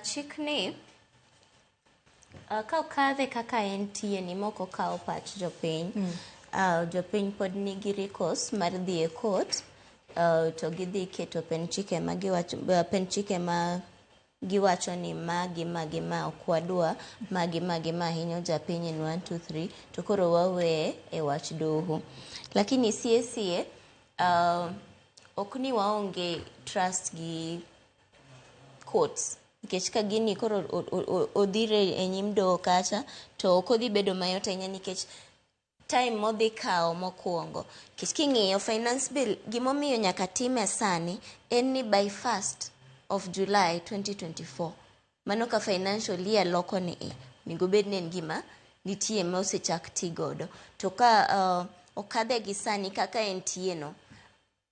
Chik ni ka okadhe kaka entie ni mok okawo pach jopiny, jopiny pod nigi recourse mar dhi e court to gidhi keto pen chike ma giwacho, pen chike ma giwacho ni ma gi ma gi ma ok wadwa, ma gi ma gi ma hinyo japiny in 1 2 3, to koro waweye e wach doho. Lakini sie sie, ok ni waonge trust gi courts, nikech ka gini koro odhire e nyim doho kacha, to ok odhi bedo mayot ahinya, nikech time modhi kawo mokwongo. Nikech king'iyo finance bill, gimomiyo nyaka time sani en ni by 1st of July 2024, mano ka financial year loko ni e onego bed ni en gima nitie ma osechak ti godo. To ka okadhe gi sani kaka entie no,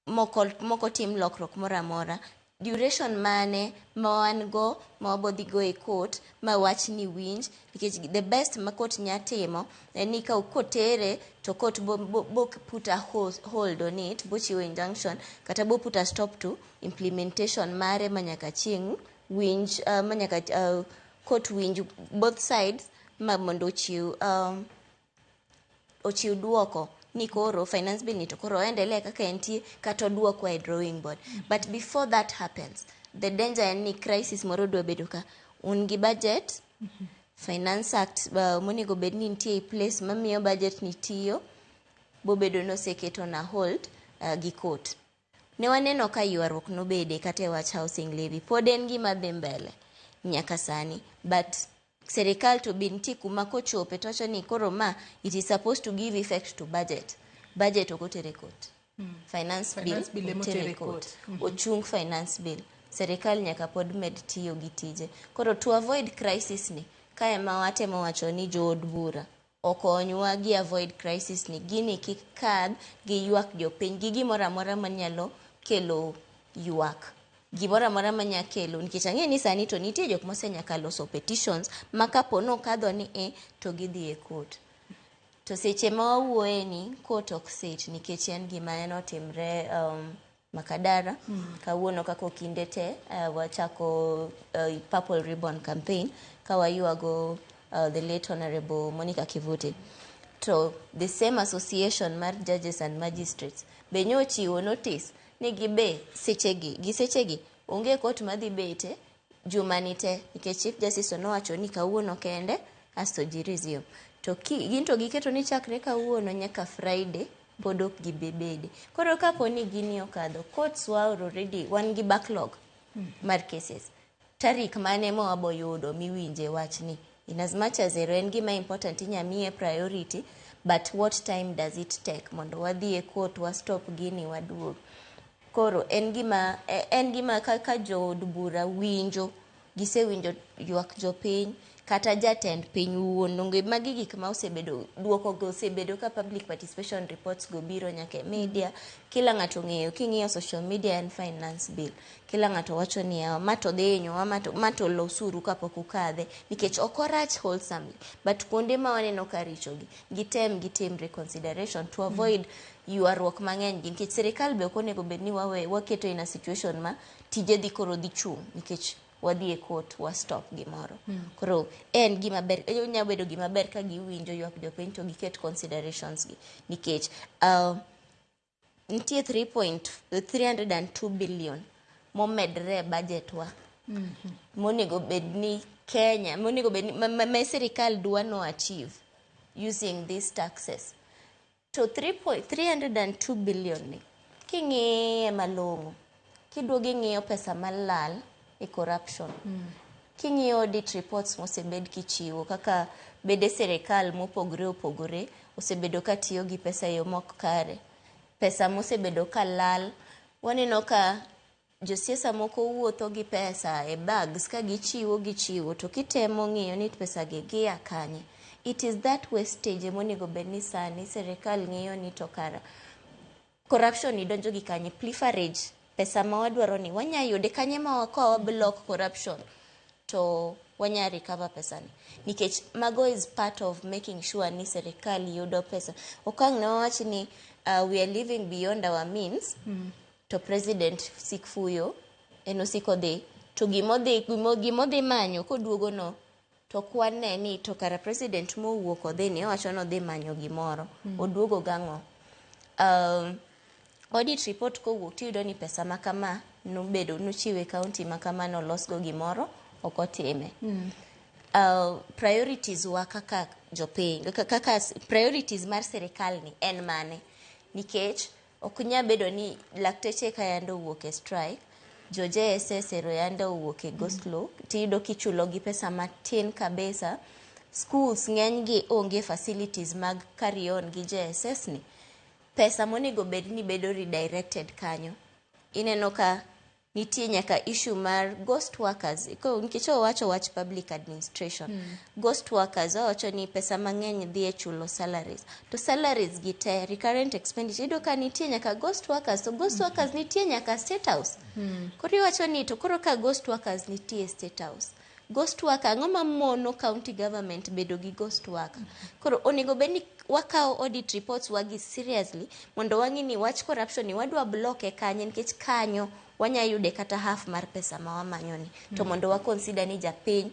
moko tim lokruok moro amora, duration mane ma wan go ma wabodhi go e court ma wach ni winj? Nikech the best ma court nya timo en ni ka kotere to court bo put a hold on it, bochiwo injunction kata bo put a stop to implementation mare manyaka chieng' winj, manyaka court winj both sides ma mondo ochiw duoko ni koro finance bill ni to koro oendelea kaka entie kata oduokwa e drawing board. But before that happens, the danger en ni crisis moro dwa bedo ka un gi budget, Finance Act monego bed ni nitie e place mamiyo budget ni tiyo bobedo noseketo na hold gi court. Ne waneno ka ywaruok nobede kata e wach housing levy, pod en gima dhi mbele nyaka sani, but serikal to be nitie kuma kochope to wacho ni koro ma it is supposed to give effect to budget. Budget ok otere court, finance bill. Finance bill ema otere otere court. Court. Ochung finance bill, serikal nyaka pod med tiyo gi tije. Koro to avoid crisis ni, kae ma watemo wacho ni jood bura okonywa gi avoid crisis ni, gini kik kadh gi ywak jopiny gi gimoro amora manyalo kelo ywak, gimoro amora manya kelo, nikech ang'e ni sani to nitie jok mosenyaka loso petitions ma kapo nokadho ni e to gidhi e court. To seche ma wawuoye ni court ok sit, nikech en gima en otimre Makadara kawuono kaka okinde te wachako Purple Ribbon campaign ka waywago the late Honorable Monica Kivuti, to the same association mar judges and magistrates be nyochiwo notice ni gibe sechegi gi sechegi onge court madhi bete juma ni te, nikech Chief Justice nowacho ni kawuono kende asto ji resume. To gin to giketo ni chakre kawuono nyaka Friday pod ok gibi bede. Koro kapo ni gini okadho, courts wa already wan gi backlog mar cases. Tarik mane ma wabo yudo miwinje wachni? In as much as ero en gima important, inya miye priority, but what time does it take mondo wadhi e court, wa stop gini, waduog? Koro en gima ka jood bura winjo, gisewinjo ywak jopiny kata jatend piny wuon donge, magi gik ma osebedo duoko go osebedo ka public participation reports go biro nyaka e media, kila ng'ato ong'eyo. King'iyo social media, en finance bill, kila ng'ato wacho ni yawa, ma to dhi hinyowa, ma to losuru kapok ukadhe, nikech ok orach wholesomely, but kuonde ma waneno ka richogi, gitem gitim reconsideration to avoid ywaruok mang'eny gi, nikech sirikal be ok onego bed ni wawe waketo in a situation ma tije dhi koro dhi chung' nikech wadhi e court wa stop gimoro. Koro en gima ber, onyalo bedo gima ber ka giwinjo ywak jopiny to giket considerations gi, nikech nitie 3.302 billion momedre e budget wa monego bed ni Kenya monego bed ni ma sirikal dwa no achieve using these taxes. To 3.302 billion ni king'iye malong'o, kiduogo ing'iyo pesa malal e corruption, king'iyo audit reports mosebed kichiwo kaka bede sirikal mopogore opogore osebedo ka tiyo gi pesa e yo mok kare, pesa mosebedo ka lal, waneno ka josiasa moko wuotho gi pesa e bags ka gichiwo gichiwo, to kitemo ng'iyo ni pesa gi gia kanye, it is that wastage emonego bed ni sani sirikal ng'iyo ni to kara corruption ni donjo gi kanye, pilferage pesa ma wadwaro ni wanya yude kanye, ma ka wa block corruption to wanya recover pesa ni, nikech mago is part of making sure ni sirikal yudo pesa. Okang' ne wawach ni we are living beyond our means. To president sik fuyo en osiko dhi To gimodhi manyo koduogo no to ok wane ni to kara president mowuok odhi ni owacho ni odhi manyo gimoro. Oduogo gang'o? Audit report kowuok tiyudo ni pesa ma kama nobedo nochiw e county ma kama nolosgo gimoro ok otime. Priorities wa kaka jopiny kaka priorities mar sirikal ni en mane? Nikech ok nyal bedo ni lakteche ka yande owuok e strike, jo JSS ero yande owuok e go slow, tiyudo kichulo gi pesa matin kabisa. Schools ng'eny gi onge facilities mag carry on gi JSS ni. Pesa monego bed ni bedo redirected kanyo. Ineno ka nitie nyaka issue mar ghost workers. Nikech owacho wach public administration. Ghost workers owacho ni pesa mang'eny dhi e chulo salaries. To salaries gi te recurrent expenditure iyudo ka nitie nyaka ghost workers to ghost workers nitie nyaka State House. Koro iwacho ni to koro ka ghost workers nitie State House. Ghost worker ang'o mamono county government bedo gi ghost worker? Koro onego bed ni wakawo audit reports wagi seriously mondo wang'i ni wach corruption ni wadwa block e kanye nikech kanyo wanya yude kata half mar pesa ma wamanyo ni. To mondo wa consider ni japiny